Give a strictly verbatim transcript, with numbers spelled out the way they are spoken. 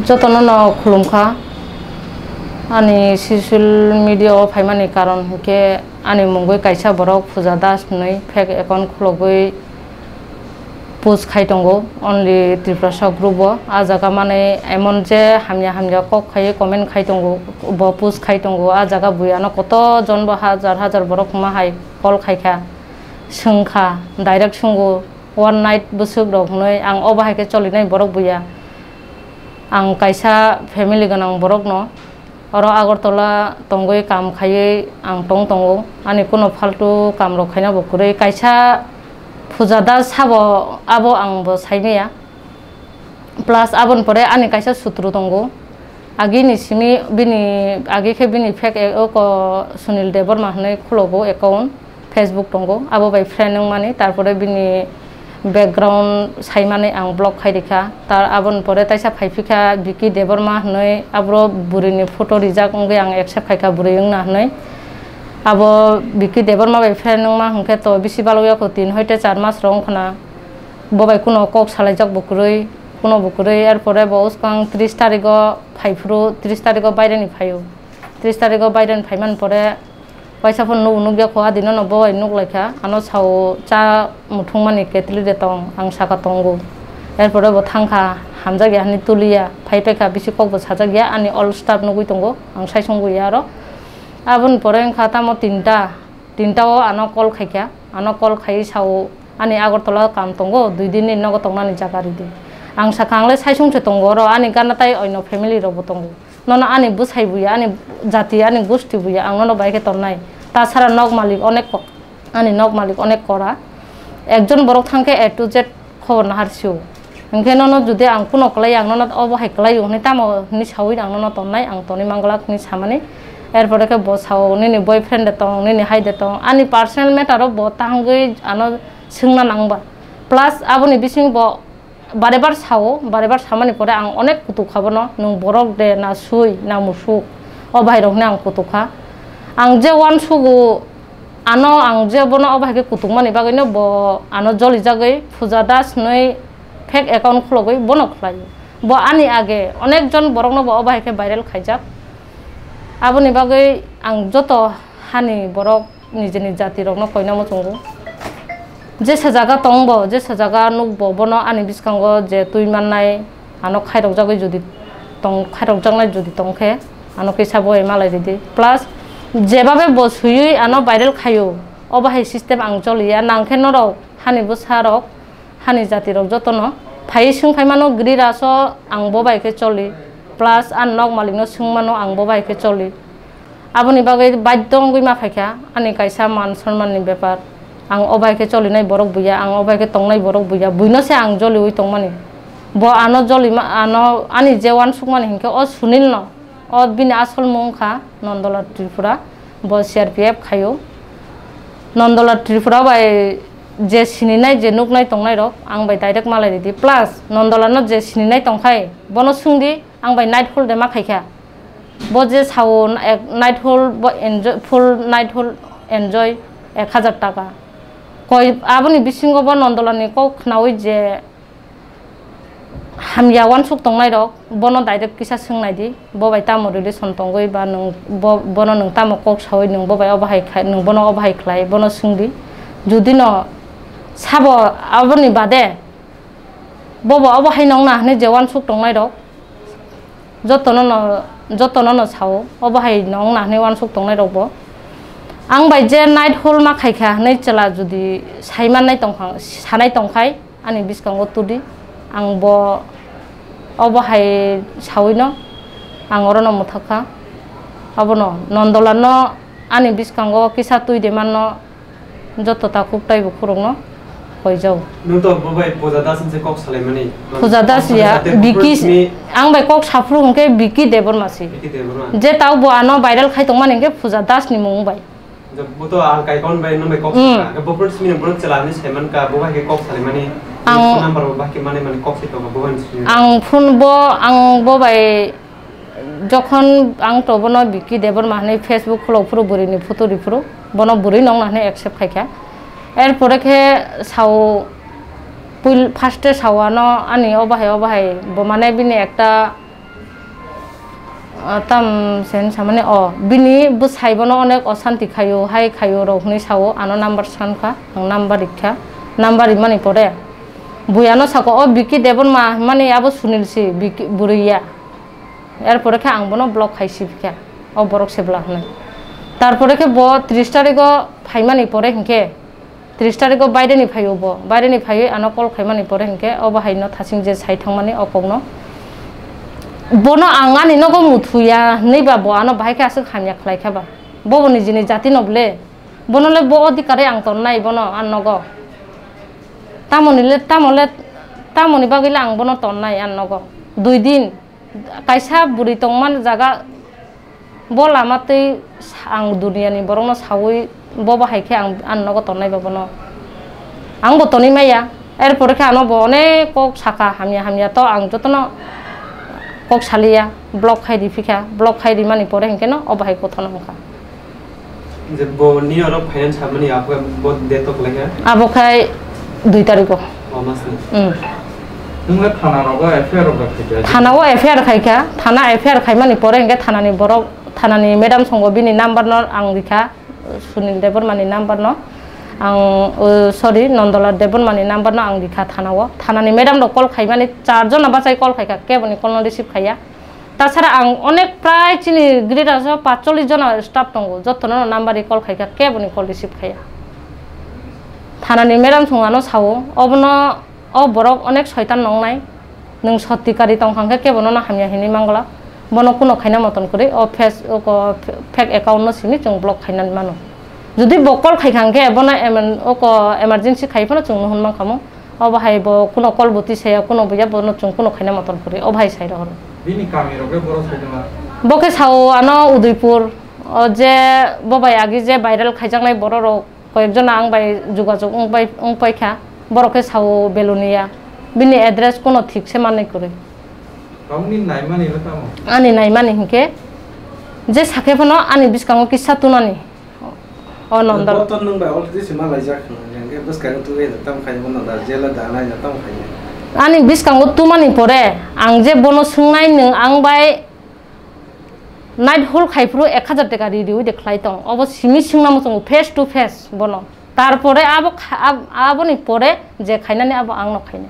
Jotono no khulumkha. Ani social media o phaimani karon hinkhe ani mungwi kaisa borok Puja Das hinwi fake account khulogwi post khai tongo, only Tiprasa group o. A jaga mane emon je hamya hamya kok khai comment khai tongo, bo post khai tongo. A jaga buya no koto jon bo hajar hajar borok ma hai call khai kha, swng kha, direct swnggo, "One night bwswk rok hinwi ang obo hai khe cholinai borok buya." Ang kaisa family gwnang borokno, oro Agartala tongwi kam khaiwi ang tong tongo. Ani kuno faltu kamrok khaina bo kwrwi. Kaisa Puja Das sabo abo ang bo saimaya. Plus aboni pore ani kaisa sutru tongo. Agini simi bini, agi khe bini fake e-, oko Sunil Debbarma hinwi khulogo account. Facebook tongo, abo bai friend wngmani, tarpore bini background saimani ang block khai rikha. Tar aboni pore taisa phaiphikha Vicky Debbarma hinwi, aboro bwrwini photo rijak wngwi ang accept khaikha bwrwi wngna hinwi. Abo Vicky Debbarma bai friend wngma hinkhe to bisi balokya kho, tin hoite char mas rok wngkhna. Bo bai kuno kok salaijak bo kwrwi, kuno bo kwrwi, er pore bo swkang tris tarigo phaiphuru, tris tarigo baireni phaio. Tris tarigo baireni phaimani pore Waisa phano nugo nukya kho, adino no bo bai nuk lai kha. Ano sao cha muthung mani ketli de tong, ang saka tongo. Er pore bo thang kha, hamjak ya hani tuliya, phai phai kha, bisi kok bo sajak ya, ani all staff nugwi tongo, ang sai songwi ya aro. Aboni pore wngkha tamo tinta, tinta o ano call khai kha, ano call khai sao ani Agartala kam tongo, dui din ni nogo tongnani jaga ridi. Ang saka ang le sai song se tongo oro, ani gana tai oino family rok bo tongo. Nono ani bwsai buya, ani jati, ani gusti buya, ang nono bai khe tonnai. Ta sara nok malik onek ko-, ani nok malik onek kora. Ekjon borok thang khe A to Z khobor nahar sio. Hinkhe nono jodi ang kuno kwlai, ang nono obo hai kwlai o hinwi tamo hinwi saui ang nono tonnai, ang tonwi manglak hinwi samani. Er pore khe bo sao, "Nini boyfriend de tong, nini hai de tong." Ani personal matter o bo tangwi ano swngna nangba. Plus aboni bising bo Barebar sao, barebar samani pore ang onek kutuk kha bono, "Nwng borok de, na sui, na musuk?" O bahai rok hwnwi ang kutuk kha. Ang je uansugo, ano ang je bono o bahai khe kutuk mani bagwi no bo ano joli jagwi Puja Das hwnwi fake account khulogwi bono khlai o. Bo ani age onek jon borok no bo o bahai khe viral khaijak. Aboni bagwi ang joto hani borok nijini jati rokno koina muchungo. Jesa jaga tongbo, jesa jaga nukbo, bono ani bwskango je twi mannai, ano khairokjagwi jodi tong, khairokjaknai jodi tongkhe, ano kisa bo ema lai ridi. Plus, jebabe bo swiwi ano viral khaio, obo hai system ang choliya, nangkhe norok hani bwsarok, hani jati rok jotono phaiwi swng phai mano, gri raso ang bo bai khe choli, plus ani nok malikno swng mano ang bo bai khe choli. Aboni bagwi baidho wngwi ma phaikha, ani kaisa man sonmanni bepar. Ang o bai khe cholinai borok buya, ang o bai khe tongnai borok buya, buino se ang joliui tongmani. Bo ano jolima, ano ani je uansukmani hinkhe o Sunilno, o bini asol mung wngkha Nondola Tripura, bo C R P F khaio. Nondola Tripura bai je sininai, je nuknai tongnairok ang bai direct malai ridi. Plus Nondolano je sininai tongkhai, bono swngdi, ang bai night hall de ma khaikha. Bo je sao ek night hall bo enjoy, full night hall enjoy ek hajar taka. Koi aboni bisingo bo Nondolani kok khnaui je hamya uansuk tongnairok bono direct kisa swngnaidi, bo bai tamo relation tongwi ba nwng bo, bono nwng tamo kok saui nwng bo bai obo hai khai, nwng bono obo hai khlai, bono swngdi. Judino sabo aboni bade bobo obo hai nongna hwnwi je uansuk tongnairok, jotono no, jotono no sao, obo hai nongna hwnwi uansuk tongnairokbo. Ang bai je night hall ma khaikha hwnwi chwla jodi sai mannai tongkha, sanai tongkhai, ani bwskango tudi, ang bo obo hai saui no ang orono mwthakha. Abono Nondolano ani bwskango kisa twi de manno, joto takhuk taibo khorokno koijao. Nwng to bo bai Puja Das se kok salaimani. Puja Das ya, Biki, ang bai kok saphuru hwnkhe Biki Debbarma si. Biki Debbarma. Je tao bo ano viral khai tongmani hwnkhe Puja Das ni mung bai. Bo to ang kaikon bai nwng bai kok sala. Bo phone simi nwng bono chwla hinwi saiman ka, bo bai khe kok salaimani. Ang phone number bo bai khe mane mane kok sai tongo bo bai simi. Ang phone bo, ang bo bai jokhon ang to bono Biki Debbarma hinwi Facebook khulok phuru bwrwi ni photo ri phuru, bono bwrwi nong na hinwi accept khai kha. Er pore khe sao puil first e sao ano ani o bahai o bahai bo mane bini ekta Ah, tam sen samani, o, bini bwsai bono onek osanti khaio, hai khaio rok hwnwi sao, ano number sankha, ang number rikha, number rimani pore bui ano sako, "O Vicky Debbarma hwnmani abo Sunil si, Vicky bwrwi ya." Erpore khe ang bono block khai sibikha, o borok se bwla hwnwi. Tarpore khe bo tris tarigo phaimani pore hinkhe, tris tarigo baireni phaio bo, baireni phaiwi ano call khaimani pore hinkhe obo haino thasing je sai thangmani o kokno. Bono ang ani nogo muthuya hwnwi ba bo ano bahai khe aswk hamya khlai kha ba. Bobo nijini jati no bwle. Bono le bo odhikar wi ang tonnai bono ang nogo. Tamoni le, tamo le, tamoni bagwi le ang bono tonnai ang nogo. Dui din kaisa bwrwi tongmani jaga, bo lama twi ang duniyani borokno saui bo bahai khe ang ani nogo tonnai ba bono. Ang bo tonwi maya. Erpore khe ano bo onek kok sakha, hamya hamya to ang jotono kok saliya, block khai riphikha, block khai rimani pore hinkhe no o bahai kothoma wngkha. Je bo ni oro finance habmani abo bo date to khlaikha? Abo khai dui tariko. O mas ni. Hmm. Nwng le thana rogo F I R rok khaikha? Thana o F I R khaikha, thana F I R khaimani pore hinkhe thanani borok, thanani madam songo bini number no ang rikha, Sunil Debbarma ni number no. Ang, uh, sorry, Nondolal Debbarma ni number no ang rikha thana o. Thanani madam rok call khaimani char jona bachai call khaikha, keboni call no receive khaiya. Tasara ang onek prai chini greater so patchollish jona staff tongo, jotono number ri call khaikha, keboni call receive khaiya. Thanani madam song ano sao, obono, o borok onek soitan nongnai, nwng sotti kari tongkha hwnkhe kebono no hamya hinwi mangla, bono kuno khaina moton kwrwi, o face, o ko-, fake account no simi chwng block khainani mano. Jodi bo call khaikha hwnkhe bono emen-, o ko emergency khai phano chwng nuhun mankhamu. Obo hai bo kuno call bo tisaya, kuno buya bono chwng kuno khaina moton kwrwi, obo hai sai rohoro. Bini kami rok le boro sai tongma? Bo khe sao ano Udaipur, o je bo bai agi je viral khaijaknai borok rok koyek jona ang bai jogajog wng pai, wng paikha, borok khe sao Belonia, bini address kuno thik se manwi kwrwi. Tamoni naimani le tamo? Ani naimani hinkhe je sakhe phano ani bwskango kisa tunani. O Nondol. Bo to nwng bai already se malaijak hwnwi, hwnkhe bwskango tubui no tamo khainai, bono da jela da nai no tamo khainai. Ani bwskango tumani pore ang je bono swngnai, nwng ang bai night hall khai phuru ek hajar taka ri riui de khlai tong. Obo simi swngna muchungo face to face bono. Tarpore abo kha-, ab-, aboni pore je khainani abo ang no khainai.